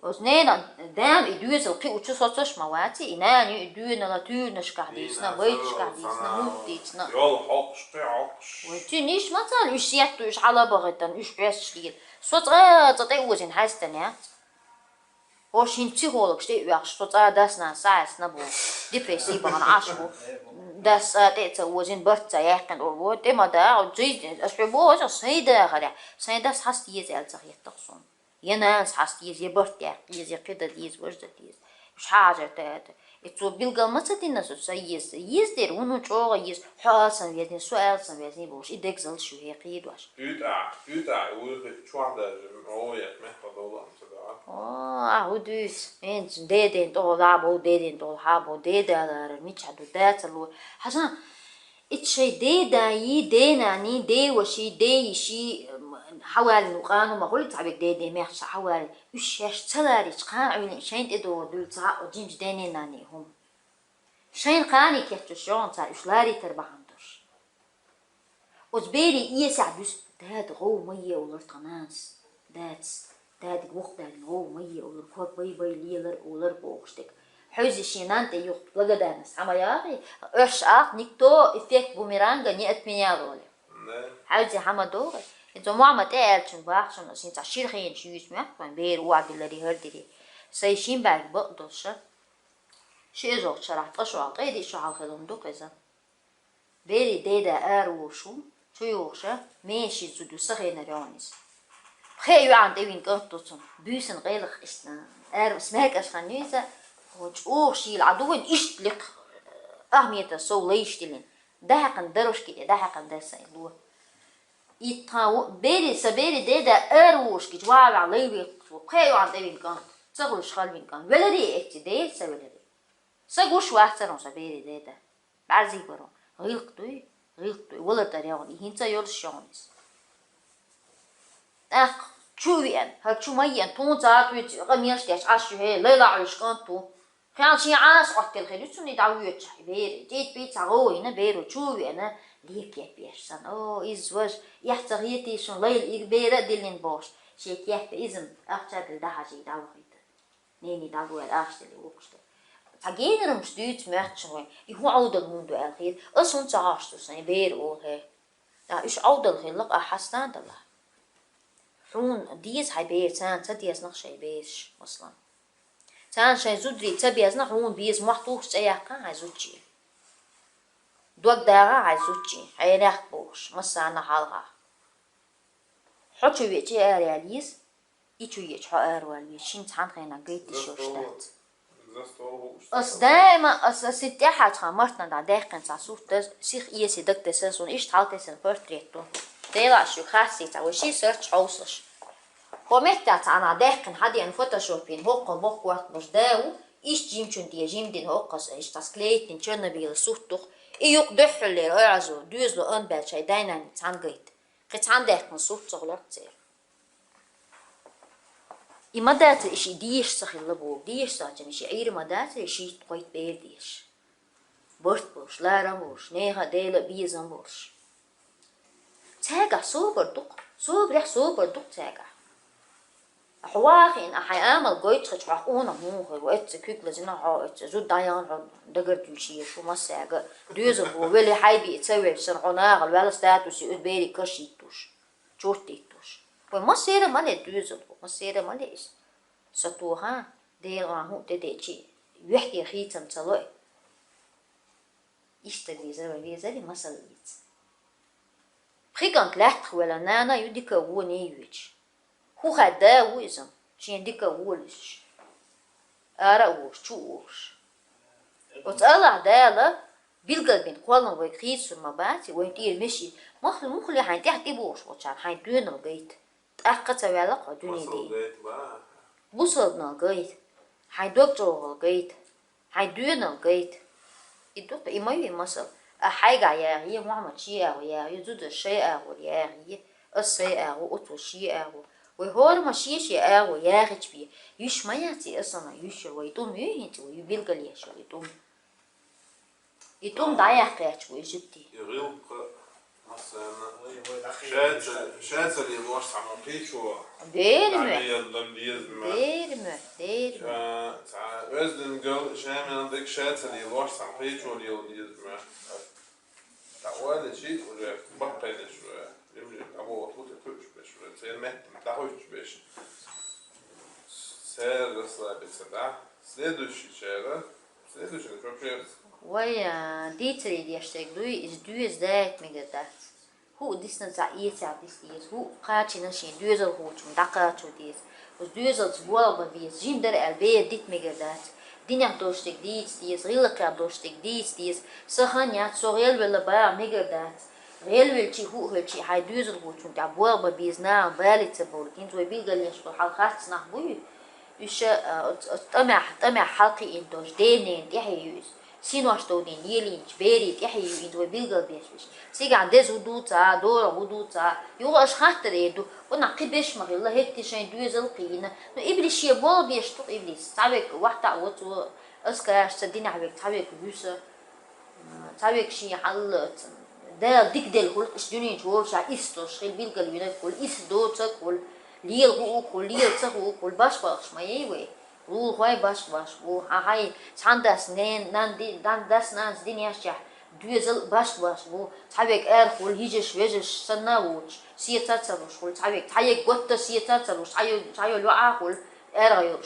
Оцу ненан дама и доьзал кхиъча соцуш ма вац, и нана ю и дуьйна ла туьйранашкахь дийцина, байташкахь дийцина, муьтта дийцина. Йол хьокхуш, кхин хьокхуш. Вай цуьнан йиш ма ца луьйш сетту уьш хьала бахийтина, уьш Ӏессаш дийна. Со цкъа, цкъа тӀе озийна хьаьстина яц. ХӀорш хӀинца психологаш тӀе а оьхуш, со цкъа дас-нанас схьаэцна бу, депрессий бахана Ӏаш бу, дас цкъа тӀе а ца озийна, барт ца яьккхина, о, тӀе ма даха, ас хьоьга боху, аса сайн дахарехь, сайн дас хьаста еза аьлла ца хеттах суна. Я нанас хьаста еза, я барт яккха еза, я кхин дан деза, важа дан деза. Уьш хьан хьажар тата? И цо билгал ма ца дина со, сан еза, еза дера, хӀунда чӀогӀа еза, хьо алсам везний, со алсам везний бохуш, и дегзалш ю хье кхийдош. ТӀуьтӀахь, тӀуьтӀахь, вуьйхи чохь даже, о, яц, мехкан долу ам ца дахьа. О, а, хӀу дуьйцу, хӀинца деден тӀехула хьан бу, деден тӀехула хьан бу, деда ларар мичахь ду, да ца ло. Хьажа, и шайн деданий, денаний, деваший, дейиший, м, хьаваллин ву къанун ма хуьлу цхьа бен деден мехаш хьаваллин. Уьш шаьш ца ларийча, кхана Ӏуьйна шайн тӀедогӀур дуьйла ца хаьа жимачу дений-наний хӀума. Шайна кхане кечъеш йогӀун цара уьш ларийтар бахьана долуш. Оцу берийн эсехь дуьсу, дада гӀов ма е олура тхан нанас, дадас, дадиг вухдаьллина гӀов ма е олура, ког бай-бай лелар олура бохуш дерг. Хьуьйзий шен нанна тӀе юху благодарность хьан ма яхий, оьрша алт никто эффект бумеранга не отменял олий. Хьуьйзий хьан ма догӀий? Иза ма ма тӀе аьллачун бахчана, ас хӀинца шира хенаш юьйцу моьтту вайн бер охьабилларе, хӀара дире. Сайн шин бӀаьрг бакъ долуша. Ши эзогӀучу шарахь ткъа шо хьалха, ткъе диъ шо хьалха хилла ду-кх иза. Берийн деда ара вуш ву, чу юхуша, меший зуда ю, сахийнар йогӀун иза. Пхеа йоьӀан тӀе вина кӀант ду цунна, буьйсанна къайлаха иштта, ара смеркӀаш хан ю иза, чӀогӀа шийла Ӏа ду вайн иштта лекха, ахметан сов лайш дилина. ДӀахьаькхна дорожки тӀе, дӀахьаькхна дара сайн ло. И тхан ву-, бери, сан берийн деда ара вуш гича, ваха-ваха лай векхаш ву, пхеа йоьӀан тӀе вина кӀант, ца хуьлуш хала вина кӀант. Веларий эцци, дера ца веларий. Са гуш вацара хьуна сан берийн деда. БӀарзий бара хьуна. ГӀиллакх дуй, гӀиллакх дуй. Валар тӀара йогӀун, и хӀинца а йолуш йогӀун иза. ТӀаккха чу а веана, хӀара чу ма еана, тхуна ца а туьйцу, къамелаш деш Ӏаш ю, хӀей, лайла Ӏуьйш кӀант ву. Кхин шен Ӏаса Ӏоттийла хир ю цунна и дӀавоьдучохь, и бер, тӀе-тӀе цхьа гӀовгӀа йина беро чу а веана, лепкеп еш санна. О, иза важа, эхь ца хетий шуна, лайла и бер а диллина бохуш, шен кеппе иза-м ахча а делла дӀахьажий дӀавахийта. Нене дӀагойла ахча делла вукхуш ду. Цхьа генарумаш дуьйцу моьтту шуна вайн, и хӀун Ӏовдал хӀунда ду аьлла хета, ас хӀунда ца хьош ду сайн бер олу, хӀей. ТӀаккха уьш Ӏовдал хилла-кх, ахь хьастан далахь. Хьуна деза хьайн бер, царна ца дезна-кх шайн бераш, маслан. Царна шайн зударий ца безна, хьуна беза, мохь тухуш цӀе яккха хьайн зудче. Дог дагӀа хьайн зудче, хьенех бохуш, массарна хьалха. Хьо чу веача ара яла еза, и чу еача хьо ара вала веза, шин цхьана хенахь гайташ йолуш дац. Ас даима, ас, ас и тӀаьхьа цхьа мартна дӀа даьккхина цхьа сурт дара, сиха эсе дагтесна суна, иштта хьалтесна портрет ду. Делахь шу хасси цхьа вай ши сарч хьовсалаш. ХӀо меттехь цхьа нах даьккхина хьадеана фотошопин, хӀокхо бохкортамаш да ву, иштта жимчун тӀе жимдина хӀокхо, иштта склейтина черно-белый сурт ду-кх. И юкъ дуьххьарлера оьгӀазо, доьзало анбаьлча шайн дай-наний цхьаьна гайта. Кхин цхьаьна даьккхина сурт ца хуьлура церан. И ма дацара, и шиъ дезаш ца хилла боху, дезаш ца хилча, и шиъ Ӏийр ма дацара, и шийтта-кхойтта бер дезаш. Барт болуш, ларам болуш, нехан а Делан а безам болуш. Цаьргахь собар ду-кх, собарехь собар ду-кх цаьргахь. Хьо вахийна, хьайн амал гойтуш хилча, хьох къонах муха хир ву, эцца куьг лазийна хьо, эцца зуда дӀаяхна хьо, дагардуьйш езаш ву массаьрга а, доьзал бу, велий хьайбе а ца велча санна, хьо нахала ваьлла статусе оцу берийн карш хӀиттош. Чурт диттош. Вай массеран а ма ле доьзал бу, массеран а ма ле иза. Са тоха, Делан хӀуъа тӀедеъчи, юьхь тӀера хийцам ца лой. Иштта везар вай везаре масал ийца. Пхи кӀант лаьттах велла нана ю дика а, вон а йоьдуш. ХӀу хаьдда а ву иза, шен дика а, волуш. Ара а волуш, чу а волуш. Оцу АллахӀ Дала Билгалбина кхоллам вайга хийцалур ма бац, вайна тӀера меший. Махла мухле хьайна тӀехь тӀебогӀуш волчарна хьайн доьналла гайта. ТӀаккха ца ваьлла хьо дуьне. Масал ден. Гайта ма. Бусалбанал гайта. Хьайн дог чӀогӀал гайта. Хьайн доьналла гайта. И дукха, и ма ю, и масал. А хьайгахь яхье, Мухьаммад шен агӀо яхье, зуда шайн агӀор яхье, ас сайн агӀо, оцо шен агӀо. Вай хӀораммо шен-шен агӀо яхьича бе, йиш ма яц и, ас санна йиш яр вай тӀум ю хӀинца, вай ю билгалъеш йолу и тӀум. И тӀум дӀаяккха гӀерташ бу и жуьгти. И гӀиллакх массарна. Ой, ой, дахи. Ша ца, ша ца лелош цхьаммо кхечо. Дера ма. ДӀа ма елла деза ма. Дера ма, дера ма. Ша, цхьа оьздангалла, ша мел дерг ша ца лелош цхьаммо кхечо лела деза ма. ДӀаоьлличи уже баккхий деш уже. Имри дӀабоху тӀе кхуьуш беш уже. Церан меттана дӀахӀуьттуш беш. Церан расслабиться, да? Следующий чера. Следующий, ну, вообще. Вай, а, дийцаре деш дерг дуй, иза доьза даьтта мегар дац. ХӀуъа дисна цхьа эцар диса деза, хӀуъа кхачийна шен доьзалхочунга дӀакхачо деза. Оцу доьзалца болх бан беза, жима дара аьлла бер дита мегар дац. Динех долуш дерг дийца деза, гӀиллакхех долуш дерг дийца деза. Сан хан яц, со гӀелвелла баха мегар дац. ГӀелвелчий, хӀуъа хилчий, хьайн доьзалхочунна тӀехь болх бан беза, нахана бале ца бовлу. ХӀинца вай билгалъеш болу хьал харц нах буй? Уьш, а, оц-, оцу тӀамехь, тӀамехь хьалакхиъна долуш ден-ненан тӀаьхье ю иза. Синош довдийна лелийначу берийн тӀаьхье ю иза вай билгалбеш берш. Цигахь деза хӀун ду ца, дорах хӀун ду ца. Юха аша хаттар эр ду, кхунах кхин берш ма хилла, хӀетте шайн доьзал а кхиийна. Ну, иблис шен болх беш ду-кх, иблис. Цхьа верг вахтахь а ву цо, ас кхаччалц динехь верг цхьа верг вуьсу. Цхьа верг шен хьал, Дала дика делла хуьлу-кх, иштта дуьнен чу волуш а, иссалуш хила, билгалвинарг хуьлу, исс доцург хуьлу, лела хууг хуьлу, лела ца хууг хуьлу, башха бахаш ма яй вай. Лулахой башха башха бу. Ахьа, хьайн цхьана дас нен-, нан ди-, дан-, дас-нанас динехь чохь доьзал башха башха бу. Цхьа верг ара хуьлу, йижаш, вежаш санна а воцуш, сецар а ца луш хуьлу, цхьа верг, цхьа ерг готта сецар а ца луш, цхьа йо-, цхьа йолу йоӀа а хуьлу, арагӀа йолуш,